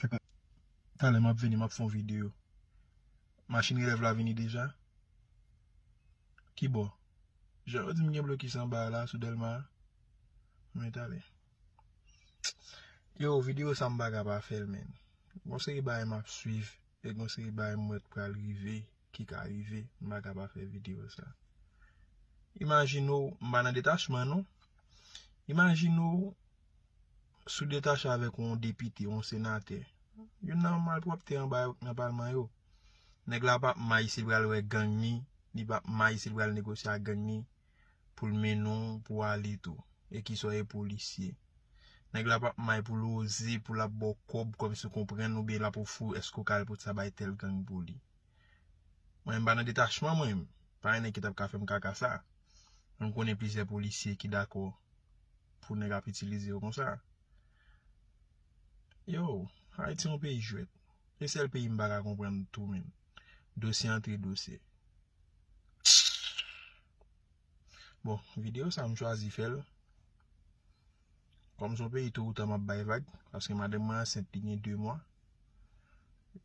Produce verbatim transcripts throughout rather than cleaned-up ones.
Talè m ap vini, m ap fè yon videyo. Machin relèv la vini deja? Ki bò? Jan yo di m gen blokis anba a la, sou Dèlma a. Men talè. Yo, videyo sa m pa ka pa fè l, men. Gon seri bagay m ap swiv, e gon seri bagay m wè k pral rive, ki ka rive, m pa ka pa fè videyo sa. Imajine w, m pa nan detachman, non. Imajine w, si w detache avèk yon depite, yon senatè, youn nan malpwòpte anba yo, nan palman yo. Nèg la p ap may si l pral wè gang ni, li p ap may si l pral negosye ak gang ni, pou l mennen w, pou w ale tou. E ki sa w ye polisye. Nèg la p ap may pou l oze, pou l ap ba w kòb kòmsi w konprann, oubyen l ap ofri w, èske w ka al pote sa bay tèl gang pou li. Mwen, m pa nan detachman, mwen, m pa yon nèg ki t ap ka fè m kaka sa. M konnen plizyè polisye ki dakò pou nèg ap itilize yo konsa. Yo, Ayiti yon peyi jwèt. E sèl peyi m pa ka konprann tou, menm. Dosye antre dosye. Bon, videyo sa m chwazi fè l. Kòm se yon peyi tou ou tan m ap bay vag, paske madanm mwen ansent li gen de mwa.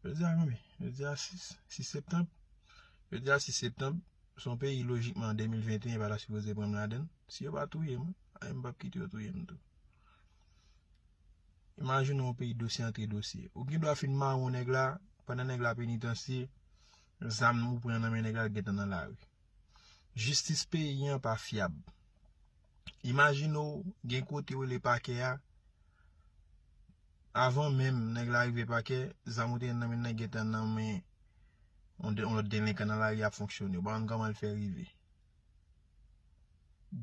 Jodi a konbyen? Jodi a sis, sis septanm. Jodi a sis septanm, se yon peyi lojikman an de mil venteyen pa ta sipoze pran m ladan l. Si yo pa touye m, a, m p ap kite yo touye m tou. Imajine yon peyi dosye antre dosye. Ou gen dwa fin mare yon nèg la, pandan nèg la penitansye, zam ou pran nan men nèg la gentan nan lari. Jistis peyi an pa fyab. Imajine w gen kote yo rele pakè a, avan menm nèg la rive pakè, zam ou te gen nan men nan gentan nan men yon de- yon lòt delenkan nan lari ap fonksyone. Ou pa konn kòman l fè rive.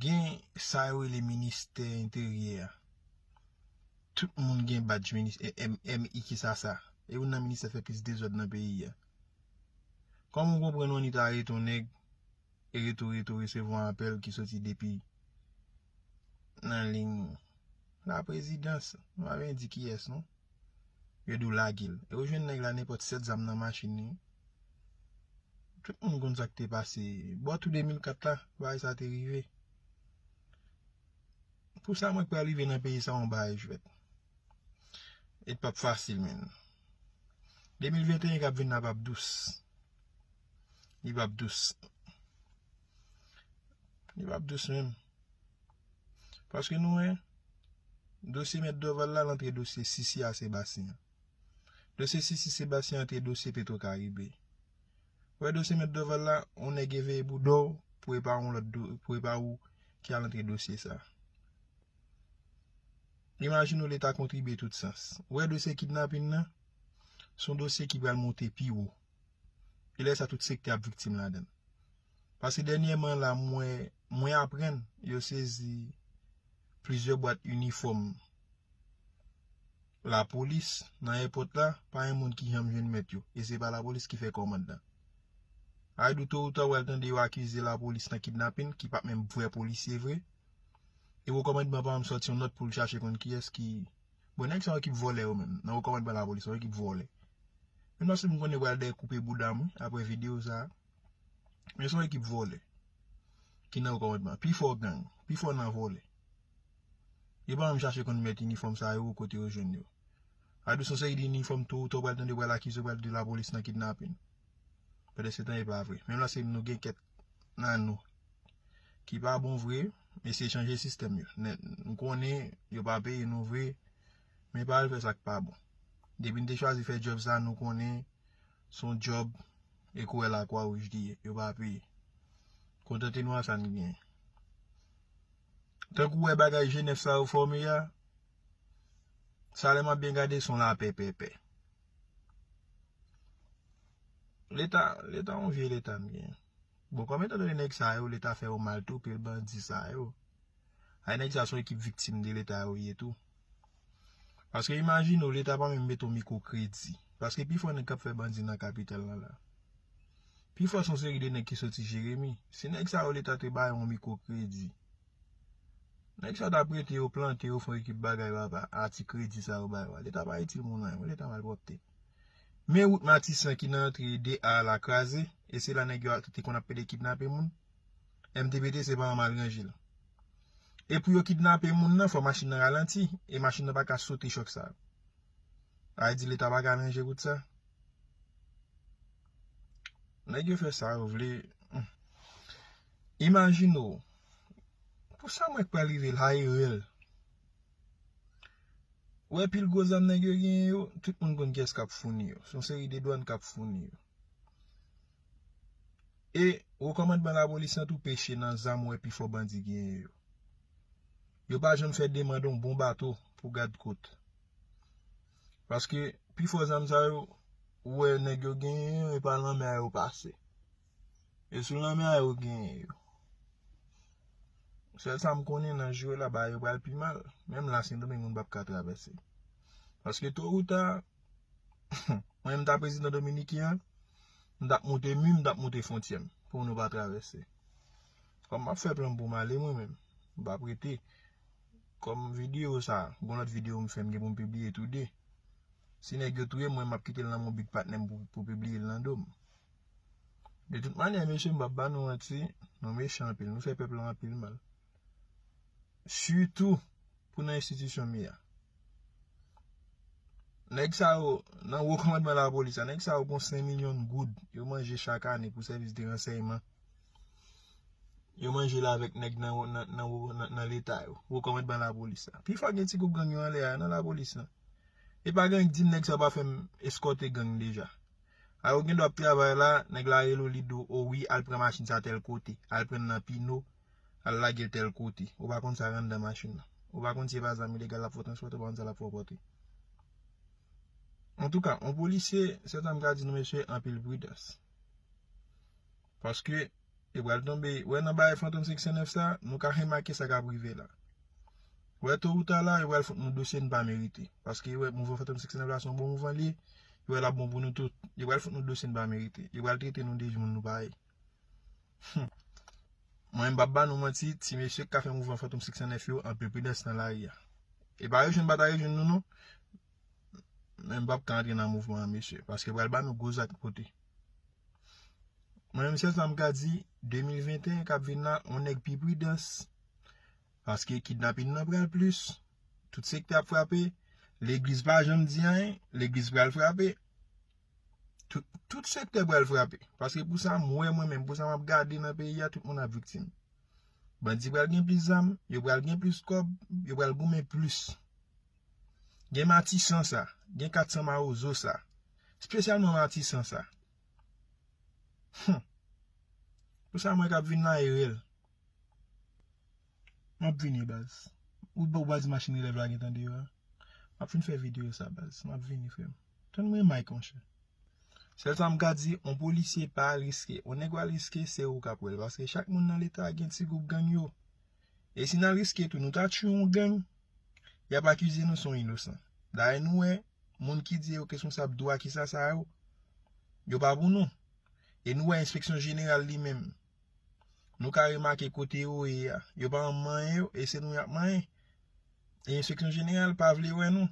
Gen sa yo rele ministè enteryè a. Tout moun gen badj minis- e, M- M I ki sa sa. E youn nan ministè fè plis dezòd nan peyi a. Kòman w konprann ONI ta arete yon nèg e rete rete resevwa apèl ki soti depi nan liy laprezidans? M pa vle di kiyès non. Yo di w lage l. E yo jwenn nèg la nenpòt sèt zam nan machin li. Tout moun konn sa k te pase. Bò tou de mil kat la, bagay sa te rive. Pou sa mwen k pral rive nan peyi sa yon bagay jwèt. E p ap fasil, menm. De mil venteyen k ap vin la p ap dous. Li p ap dous. Li p ap dous menm. Paske nou wè, dosye mèt Dorval la, l antre dosye Sisi a Sebastyen. Dosye Sisi Sebastyen antre dosye Petro Karibe. Ou wè dosye mèt Dorval la, yon nèg eveye bouda w pou e pa yon lòt do- pou e pa ou ki al antre dosye sa. Imajine w Leta kontribye tout sans. Ou wè dosye kidnapin nan, se yon dosye ki pral monte pi wo. E lè sa tout sektè ap viktim ladan l. Paske dènyèman la, mwen, mwen aprann yo sezi plizyè bwat inifòm lapolis nan èpòt la, pa yon moun ki janm jwenn mèt yo. E se pa lapolis ki fè kòmand lan. Aydo, to ou ta w al tande yo akize lapolis nan kidnapin, ki pa t menm vrè polisye vre. E wo kòmandman pa janm sòti yon nòt pou l chache konn kiyès ki Bon, nèg sa yo ki vòlè yo menm, nan wo kòmandman lapolis, se yon ekip vòlè. Men nan se m konnen pral dèyè koupe bouda m wi, apre videyo sa. Men se yon ekip vòlè ki nan wo kòmandman. Pi fò gang, pi fò nan vòlè. Yo pa menm chache konn mèt inifòm sa yo, kote yo jwenn yo. Aydo, se yon seri de inifòm tou, tou pral tande pral akize pral de lapolis nan kidnapin. Pandan se tan e pa vre. Menm lè se nou gen kèk nan nou ki pa bon vre, eseye chanje sistèm yo. Nèt, nou konnen yo pa peye nou vre, men pa al fè sa k pa bon. Depi n te chwazi fè djòb sa, nou konnen se yon djòb e koulè lakwa wouj li ye, yo pa peye. Kontante nou a sa n genyen. Tankou wè bagay Jenèf sa yo fòme a, sa lè m ap byen gade se yon lapè pèpè. Leta, Leta yon vye Leta m gen. Bon, kòm etan done nèg sa yo, Leta fè yo mal tou, pil bandi sa yo. Ay nèg sa se yon ekip viktim de Leta yo ye tou. Paske imajine w, Leta pa menm mete yon mikwo kredi. Paske pifò nèg k ap fè bandi nan kapital lan la. Pifò se yon seri de nèg ki soti Jeremi. Se nèg sa yo Leta te bay yon mikwo kredi. Nèg sa t ap rete yo plante, yo fè yon ekip bagay papa, a ti kredi sa yo bay yo a. Leta pa itil moun anyen, Leta malpwòpte. Men wout Matisan ki nan antre de A la kraze, e se la nèg yo te konn ap pede kidnape moun. M T P T se pa anm al ranje l. E pou yo kidnape moun nan, fò machin nan ralanti, e machin nan pa ka sote chòk sa. Sa vle di Leta pa ka ranje kout sa? Nèg yo fè sa yo vle. Hmm. Imajine w. Pou sa mwen k pral rive la e rèl. Ou wè pil gwo zam nèg yo genyen yo, tout moun konn kiyès k ap founi yo. Se yon seri de dwàn k ap founi yo. E wo kòmandman lapolis lan tou peche nan zam ou wè pifò bandi genyen yo. Yo pa janm fè demann yon bon bato pou gad kot. Paske pifò zam sa yo, ou wè nèg yo genyen yo, e pa lanmè a yo pase. E sou lanmè a yo genyen yo. Sèl sa m konnen nan jou la, bagay yo pral pi mal. Menm la, Sendomeng moun p ap ka travèse. Paske to ou ta, mwen menm ta prezidan dominiken an, m t ap moute mi, m t ap moute fwontyè m pou nou pa travèse. Kòm m ap fè plan pou m ale mwen menm, m p ap rete. Kòm videyo sa, gon lòt videyo m fè m gen pou m pibliye tou de. Si nèg yo touye m, mwen m ap kite l nan men big patnè m pou, pou pibliye l nan do m. De tout manyè, mesye, m p ap ba nou manti, nou mechan anpil, nou fè pèp la anpil mal. Sitou pou nan enstitisyon m ye a. Nèg sa yo, nan wo kòmandman lapolis la, nèg sa yo gon senk milyon goud yo manje chak ane pou sèvis de ransèyman. Yo manje l avèk nèg nan, nan, nan, nan, nan Leta yo, wo kòmandman lapolis la. Pifò gen ti gwoup gang yo anlè a, nan lapolis la. E pa gang di m nèg sa pa fè m eskòte gang deja. A yo gen dwa ap travay la, nèg la rele w, li di w, o wi, al pran machin sa tèl kote, al pran nan Pino, al lage l tèl kote. Ou pa konn sa k anndan machin nan. Ou pa konn si se pa zam ilegal l ap fè w transpòte, ou pa konn sa l ap fè w pòte. Antouka, yon polisye, sèten m ka di nou, mesye, anpil pridans. Paske, yo pral tonbe, wè nan bagay Fantom senk san nèf sa, nou ka remake sa k ap rive la. Wè to ou ta la, yo pral fout nou dosye n pa merite. Paske, wè, mouvman Fantom senk san nèf la, se yon bon mouvman li ye, yo wè l ap bon pou nou tout. Yo pral fout nou dosye n pa merite. Yo pral trete nou de moun nou pa ye. Hmm. Mwen, m p ap ba nou manti, ti mesye k ka fè mouvman Fantom senk san nèf yo, anpil pridans nan lari a. E pa rejwenn pa ta rejwenn nou, non. Men m p ap ka antre nan mouvman an, mesye, paske pral ba nou gwo zak pote. Mwen menm, sèl sa m ka di, de mil venteyen k ap vin la, on nèg pi pridans, paske kidnapin nan pral plis, tout sektè ap frape, legliz pa janm di anyen, legliz pral frape, tout, tout sektè pral frape, paske pou sa m wè mwen menm, pou sa m ap gade nan peyi a, tout moun ap viktim. Bandi pral gen plis zam, yo pral gen plis kòb, yo pral goumen plis. Gen Matisan sa, gen kat san Mawozo sa, espesyalman Matisan sa. Hum. Pou sa mwen k ap vin la e rèl. M ap vini, baz. Ou, ou pa di machin relèv la gentan deyò a? M ap fin fè videyo sa, baz. M ap vini, frè m. Tann mwen, Mike, monchè. Sèl sa m ka di, on polisye pa al riske. On nèg w al riske, se ou k ap wè l. Paske chak moun nan Leta a gen ti gwoup gang yo. E si n al riske tou, nou ta tiye yon gang, y ap akize nou se yon inosan. Dayè, nou wè, moun ki di yo responsab dwa kisa sa yo, yo pa pou nou. E nou wè enspeksyon jeneral li menm. Nou ka remake kote yo ye a. Yo pa manyen yo, e se nou y ap manyen. E enspeksyon jeneral pa vle wè nou.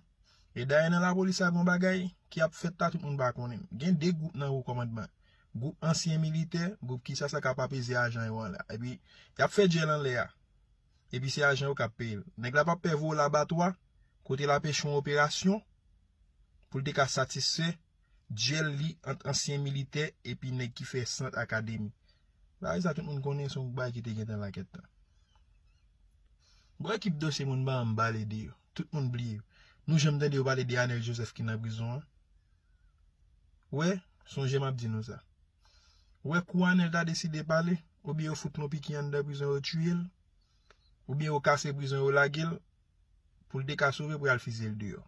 E dayè nan lapolis la, gon bagay ki ap fèt la, tout moun pa konnen. Gen de gwoup nan wo kòmandman. Gwoup ansyen militè, gwoup kisa sa k ap apeze ajan yo an la. Epi, y ap fè djèl anlè a. Epi se ajan yo k ap peye l. Nèg la p ap pè voye w labatwa, kote l ap echwe yon operasyon, pou l te ka satisfè djèl li ant ansyen militè epi nèg ki fè sant akademi. Bagay sa tout moun konnen se yon bagay ki te gentan lakèt tan. Bon, ekip dosye moun pa janm pale de yo. Tout moun bliye yo. Nou janm tande yo pale de Anèl Joseph ki nan prizon an? Wè, sonje m ap di nou sa. Wè kou Anèl ta deside pale, oubyen yo fout l yon pikin anndan prizon yo tiye l, oubyen yo kase prizon yo lage l, pou l te ka sove pou y al fize l deyò.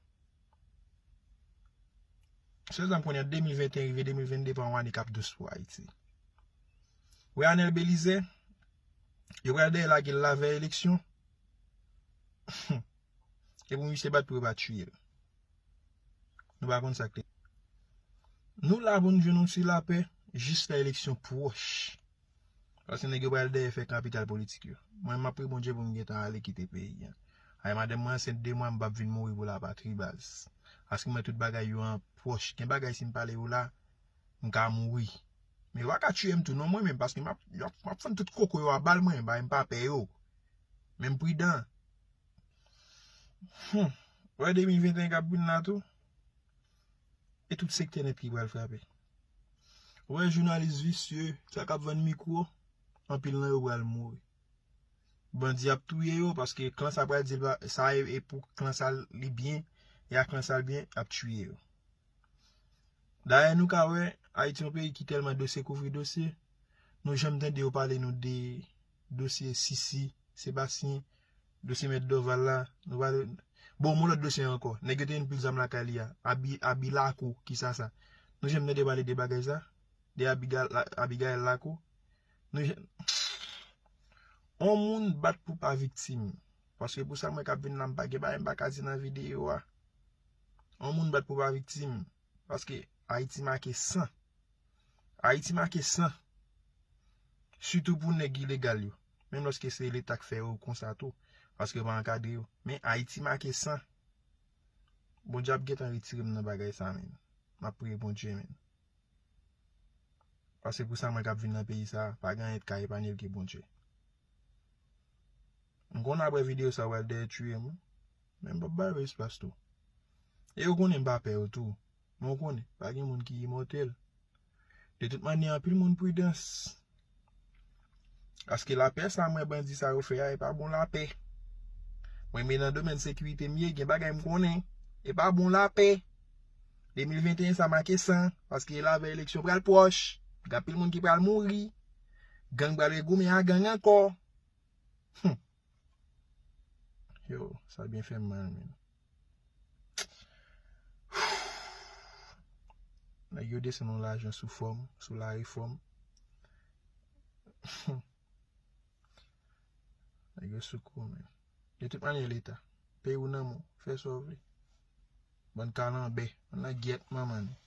Sèl sa m konnen, de mil venteyen rive de mil vennde pa yon ane k ap dous pou Ayiti. Wè Anèl Belize, yo pral dèyè lage l lavèy eleksyon. E pou misye bat pou yo pa tiye l. Nou pa konn sa k te. Nou la pou n jwenn yon ti lapè jis lè eleksyon pwòch. Paske nèg yo pral dèyè fè kapital politik yo. Mwen, m ap priye Bondye pou m gentan ale kite peyi a. Ay, madanm mwen ansent de mwa, m p ap vin mouri pou lapatri, baz. Paske mwen, tout bagay yo an pwòch. Gen bagay, si m pale yo la, m ka mouri. Men yo pa ka tiye m tou, non, mwen menm, paske m ap, yo ap, m ap fann tout koko yo a bal mwen, bay m pa pè yo. Men m pridan. Hmm. Wè de mil venteyen k ap vin la tou. E tout sektè nèt ki pral frape. Ou wè jounalis visye, sa k ap vann mikwo, anpil nan yo pral mouri. Bandi ap touye yo, paske klan sa pral di l pa, sa e, e pou klan sa li byen, e a klan sa l byen, ap touye yo. Dayè, nou ka wè, Ayiti yon peyi ki tèlman dosye kouvri dosye, nou janm tande yo pale nou de dosye Sisi, Sebastyen, dosye Mèt Dòval la, nou pale, bon, yon lòt dosye ankò. Nèg yo te vin pil zam lakay li a, Abi, Abi Lakou, ki sa sa. Nou janm tande pale de bagay sa, de Abiga-, la, Abigail Lakou. Nou janm, on moun bat pou pa viktim. Paske pou sa mwen k ap vin la, m pa gen bagay m pa ka di nan videyo a. On moun bat pou pa viktim. Paske Ayiti make san. Ayiti make san. Sitou pou nèg ilegal yo. Menm lòske se Leta k fè yo konsa tou. Paske yo pa ankadre yo. Men Ayiti make san. Bondye ap gentan retire m nan bagay sa, men. M ap priye Bondye, men. Paske pou sa mwen k ap vin nan peyi sa, pa gen anyen k ka epanye l ke Bondye. M konnen apre videyo sa, w al dèyè tiye m, wi. Men m p ap ba yo espas tou. E yo konnen m pa pè yo tou. Men w konnen, pa gen moun ki imòtèl. De tout manyè, anpil moun pridans. Paske lapè sa mwen bandi sa yo fè a, e pa bon lapè. Mwen, men nan domèn sekirite m ye, gen bagay m konnen. E pa bon lapè. De mil venteyen sa make san, paske e la avè eleksyon pral pwòch. Gen anpil moun ki pral mouri. Gang pral regoumen a gang ankò. Hmm. Yo, sa byen fè m mal, men. Nèg yo desann yon lajan sou fòm, sou larefòm. Nèg yo sou kou, men. De tout manyè, Leta, peyi w nan men w, fè sa w vle. Bann kalanbè, ann nan gyèt manman nou.